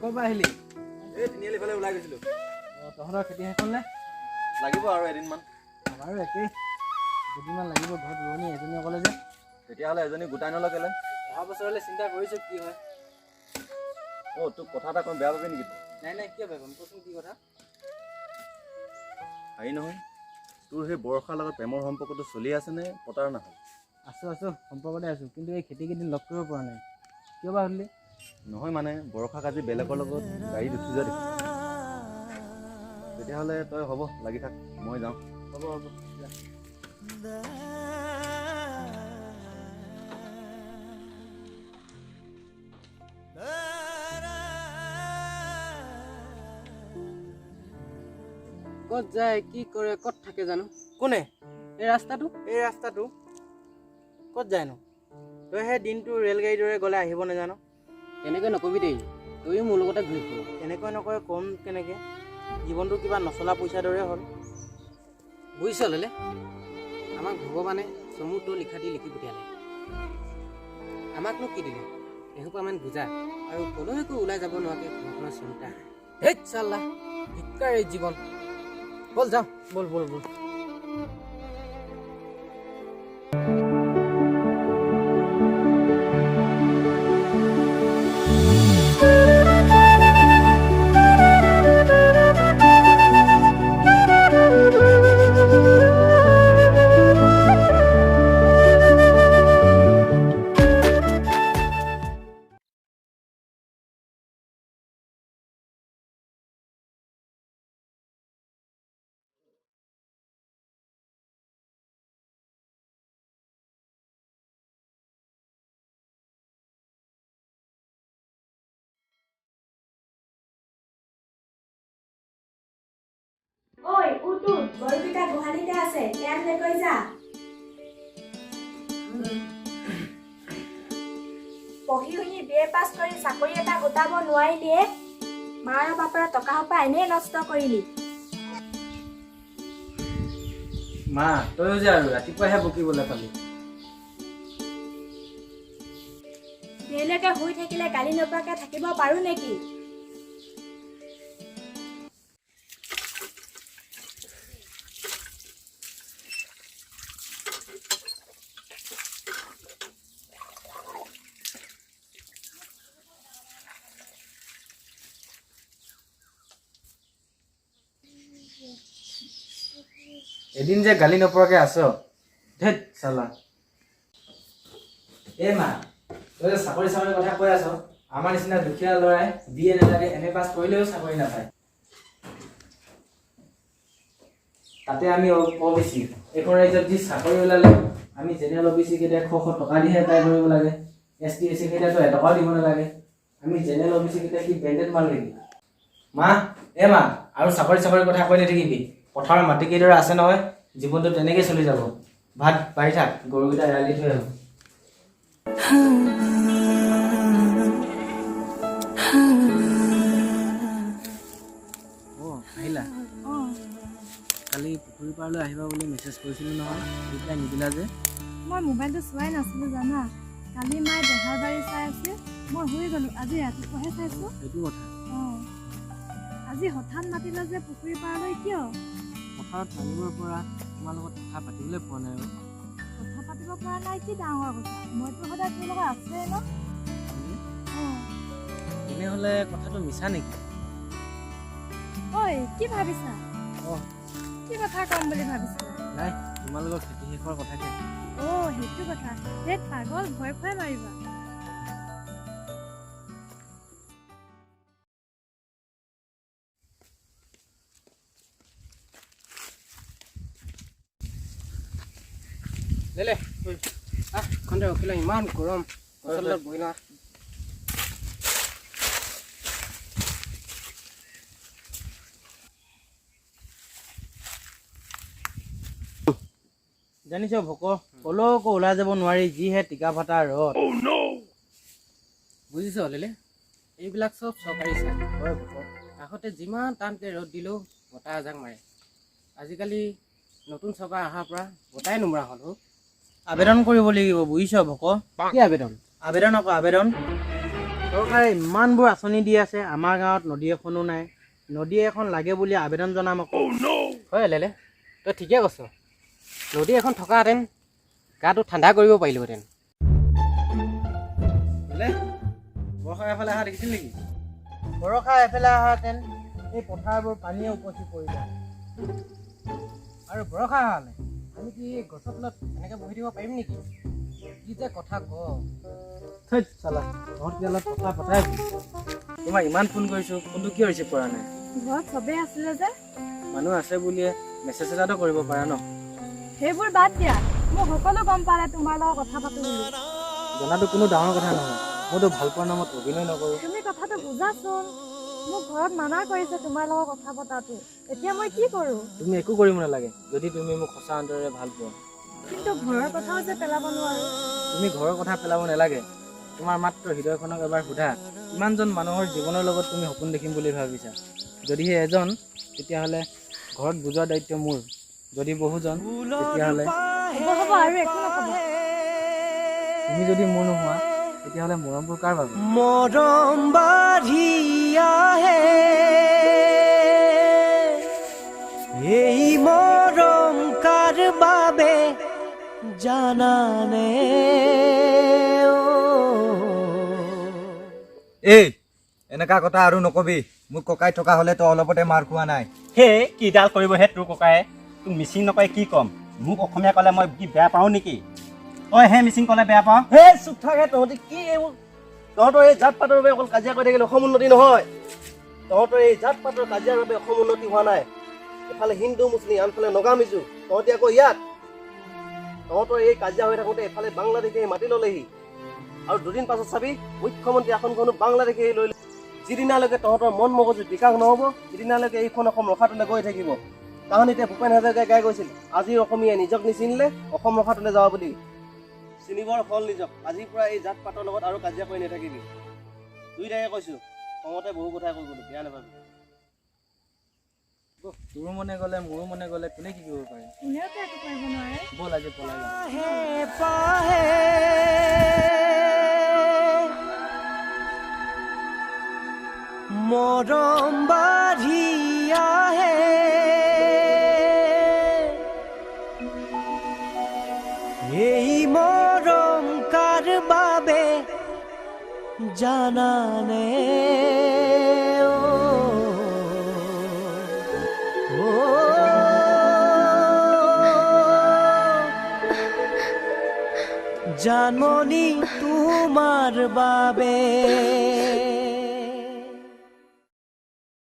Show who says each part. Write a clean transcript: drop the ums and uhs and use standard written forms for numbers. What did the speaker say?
Speaker 1: ক'ৰ পৰা আহিলি?
Speaker 2: এই তিনিআলি ফালে ওলাই গৈছিলোঁ।
Speaker 1: তহঁতৰ খেতি শেষ হ'লনে?
Speaker 2: লাগিব আৰু এদিনমান।
Speaker 1: আমাৰো একেই, দুদিনমান লাগিব। ঘৰত ৰোৱনী এজনী অকলে যে।
Speaker 2: তেতিয়াহ'লে এজনী গোটাই নলয় কেলে?
Speaker 1: অহা বছৰলৈ চিন্তা কৰিছোঁ কি হয়।
Speaker 2: অ' তোক কথা এটা কওঁ, বেয়া পাবি নেকি?
Speaker 1: নাই নাই, কিয় বেয়া পাম, কচোন কি কথা?
Speaker 2: হেৰি নহয়, তোৰ সেই বৰষাৰ লগত প্ৰেমৰ সম্পৰ্কটো চলি আছেনে প্ৰতাৰণা হ'ল?
Speaker 1: আছোঁ আছোঁ, সম্পৰ্কতে আছোঁ, কিন্তু এই খেতি কেইদিন লগ কৰিব পৰা নাই। কিয় বা সুধিলি?
Speaker 2: নহয় মানে বৰষাক আজি বেলেগৰ লগত গাড়ীত উঠি যোৱা দেখিছোঁ। তেতিয়াহ'লে তই হ'ব লাগি থাক, মই যাওঁ।
Speaker 1: হ'ব হ'ব। ক'ত যায়, কি কৰে, ক'ত থাকে জানো? কোনে? এই ৰাস্তাটো, এই ৰাস্তাটো ক'ত যায়নো? তই সেই দিনটো ৰেলগাড়ীৰ দৰে গ'লে আহিব নাজানো। তেনেকৈ নকবি দেই, তয়ো মোৰ লগতে ঘূৰি ফুৰ। তেনেকৈ নকয় কম কেনেকৈ? জীৱনটো কিবা নচলা পইচাৰ দৰে হ'ল। বুজিছ ল'লে, আমাক ভগৱানে চমুটো লিখা দি লিখি পঠিয়ালে। আমাকনো কি দিলে? এসোপামান বুজা আৰু ক'লৈকো ওলাই যাব নোৱাৰাকৈ ঘৰখনৰ চিন্তা। হেই চাল্লা, ধিক্কাৰ এই জীৱন। ব'ল যাওঁ, ব'ল ব'ল ব'ল।
Speaker 3: ঐ উঠ উঠ, গৰুকেইটা গোহালিতে আছে, ইয়াত যা। পঢ়ি শুনি বি এ পাছ কৰি চাকৰি এটা গোটাব নোৱাৰিলিয়ে, মাৰ বাপেৰ টকা সোপা এনেই নষ্ট কৰিলি।
Speaker 1: মা, তয়ো যে আৰু ৰাতিপুৱাহে বকিবলৈ পালি।
Speaker 3: দেৰিলৈকে শুই থাকিলে গালি নোপোৱাকে থাকিব পাৰো নেকি?
Speaker 1: এদিন যে গালি নপৰাকৈ আছ, ধেত চালা। এই মা, তই যে চাকৰি চাকৰি কথা কৈ আছ, আমাৰ নিচিনা দুখীয়া ল'ৰাই বি এ নালাগে এম এ পাছ কৰিলেও চাকৰি নাপায়। তাতে আমি অ বি চি, এইখন ৰাজ্যত যি চাকৰি ওলালে আমি জেনেৰেল অ বি চি কেইটাই শ শ টকা দিহে এপ্লাই কৰিব লাগে। এছ টি এছ চি কেইটাতো এটকাও দিব নালাগে। আমি জেনেৰেল অ বি চি কেইটা কি ব্ৰেণ্ডেড মাল নেকি? মা, এ মা, আৰু চাকৰি চাকৰি কথা কৈ নাথাকিবি। পথাৰৰ মাটি কেইডৰা আছে নহয়, জীৱনটো তেনেকৈ চলি যাব। ভাত বাঢ়ি থাক, গৰুকেইটা এৰাল দি থৈ আহোঁ। অঁ আহিলা? কালি পুখুৰী পাৰলৈ আহিবা বুলি মেছেজ কৰিছিলোঁ নহয়, ৰিপ্লাই নিদিলা যে।
Speaker 4: মই মোবাইলটো চোৱাই নাছিলোঁ জানা। কালি মায়ে বেহাৰবাৰী চাই আছিল, মই শুই গ'লোঁ। আজি ৰাতিপুৱাহে চাইছোঁ।
Speaker 1: সেইটো কথা।
Speaker 4: অঁ, আজি হঠাৎ মাতিলা যে পুখুৰী পাৰলৈ কিয়?
Speaker 1: পথাৰত নামিবৰ পৰা তোমাৰ লগত কথা পাতিবলৈ পোৱা নাই। আৰু
Speaker 4: কথা পাতিব পৰা নাই কি ডাঙৰ কথা, মইতো সদায় তোৰ লগত আছোৱেই ন। অঁ,
Speaker 1: তেনেহ'লে কথাটো মিছা নেকি?
Speaker 4: ঐ কি ভাবিছা?
Speaker 1: অঁ,
Speaker 4: কি কথা ক'ম বুলি ভাবিছিলা?
Speaker 1: নাই, তোমালোকৰ খেতি শেষৰ কথাকে।
Speaker 4: অ' সেইটো কথা। ধেত পাগল, ভয় খুৱাই মাৰিবা।
Speaker 1: লে আহ, খন্দে ৰখিলা, ইমান গৰম, গছৰ তলত বহি লোৱা। জানিছ ভক, কলৈকো ওলাই যাব নোৱাৰি, যিহে টিকা ফটা ৰ'দ। বুজিছ লেলে, এইবিলাক চব চৰকাৰী চাই। হয় ভক, আগতে যিমান টানকৈ ৰ'দ দিলেও বতাহ এজাক মাৰে। আজিকালি নতুন চৰকাৰ অহাৰ পৰা বতাহে নোমৰা হ'ল। আবেদন কৰিব লাগিব বুজিছ ভক। কি আবেদন? আবেদন আকৌ আবেদন। চৰকাৰে ইমানবোৰ আঁচনি দি আছে, আমাৰ গাঁৱত নদী এখনো নাই। নদী এখন লাগে বুলি আবেদন জনাম আকৌ। হয় লেলে, তই ঠিকে কৈছ। নদী এখন থকাহেঁতেন গাটো ঠাণ্ডা কৰিব পাৰিলোহেঁতেন। বৰষা এফালে অহা দেখিছিল নেকি? বৰষা এফালে অহাহেঁতেন এই পথাৰবোৰ পানীয়ে উপচি পৰিলে। আৰু বৰষা অহালে আমি কি গছৰ তলত এনেকৈ বহি দিব পাৰিম নেকি? কি যে কথা ক। চালা ঘৰত গেলত কথা পতাই। তোমাক ইমান ফোন কৰিছোঁ, ফোনটো কিয় ৰিচিভ কৰা নাই?
Speaker 4: ঘৰত চবেই আছিলে যে।
Speaker 1: মানুহ আছে বুলিয়ে মেছেজ এটাতো কৰিব পাৰা ন?
Speaker 4: সেইবোৰ বাদ দিয়া, মোক সকলো গম পালে তোমাৰ লগত কথা পাতো বুলি।
Speaker 1: জনাটো কোনো ডাঙৰ কথা নহয়, মইতো ভাল পোৱাৰ নামত অভিনয় নকৰোঁ।
Speaker 4: তুমি কথাটো বুজাচোন, মোক ঘৰত মানা কৰিছে তোমাৰ লগত কথা পতাটো। এতিয়া মই কি কৰোঁ?
Speaker 1: তুমি একো কৰিব নালাগে যদি তুমি মোক সঁচা অন্তৰেৰে ভাল পোৱা।
Speaker 4: কিন্তু ঘৰৰ কথাও যে পেলাব নোৱাৰোঁ।
Speaker 1: তুমি ঘৰৰ কথা পেলাব নালাগে, তোমাৰ মাত্ৰ হৃদয়খনক এবাৰ সোধা, কিমানজন মানুহৰ জীৱনৰ লগত তুমি সপোন দেখিম বুলি ভাবিছা? যদিহে এজন, তেতিয়াহ'লে ঘৰত বুজোৱাৰ দায়িত্ব মোৰ। যদি বহুজন, তেতিয়াহ'লে
Speaker 4: হ'ব আৰু একো নক'বা।
Speaker 1: তুমি যদি মোৰ নোহোৱা, তেতিয়াহ'লে মৰমবোৰ কাৰ বাবে?
Speaker 5: মৰম বাঢ়ি আহে, এই মৰম কাৰ বাবে জানানে?
Speaker 6: এই এনেকা কথা আৰু নকবি। মোৰ ককাই থকা হ'লে তই অলপতে মাৰ খোৱা নাই।
Speaker 7: সেই কিডাল কৰিবহে তোৰ ককায়ে? তোক মিচিং নকয় কি ক'ম? মোক অসমীয়া ক'লে মই কি বেয়া পাওঁ নেকি? তই হে মিচিং ক'লে বেয়া পাওঁ?
Speaker 8: হে চুপ থাকে তহঁতি। কি এইবোৰ তহঁতৰ এই জাত পাতৰ বাবে অকল কাজিয়া কৰি থাকিলে অসম উন্নতি নহয়। তহঁতৰ এই জাত পাতৰ কাজিয়াৰ বাবে অসম উন্নতি হোৱা নাই। এফালে হিন্দু মুছলিম, আনফালে নগা মিজো, তহঁতি আকৌ ইয়াত। তহঁতৰ এই কাজিয়া হৈ থাকোঁতে এফালে বাংলাদেশে মাতি ল'লেহি, আৰু দুদিন পাছত চাবি মুখ্যমন্ত্ৰী আসনখনো বাংলাদেশে লৈ। যিদিনালৈকে তহঁতৰ মন মগজু বিকাশ নহ'ব, সিদিনালৈকে এইখন অসম ৰখাতলে গৈ থাকিব। তাহানিতে ভূপেন হাজৰিকাই গাই গৈছিল, আজিৰ অসমীয়াই নিজক নিচিনিলে অসম ৰখাতলে যাব বুলি। চিনিবৰ হ'ল নিজক। আজিৰ পৰা এই জাত পাতৰ লগত আৰু কাজিয়া কৰি নাথাকিবি। দুইটাকে কৈছোঁ, খঙতে বহু কথা কৈ গ'লো, বেয়া নাপাবি।
Speaker 1: তোৰো মনে গ'লে মোৰো মনে গ'লে কোনে কি কৰিব পাৰে?
Speaker 4: কোনেওতো একো কৰিব নোৱাৰে।
Speaker 1: ব'ল আজি পলাই যাওঁ।
Speaker 5: মৰম বাঢ়ি আহে, এই মৰম কাৰ বাবে জানানে? জানমণি তোমাৰ বাবে।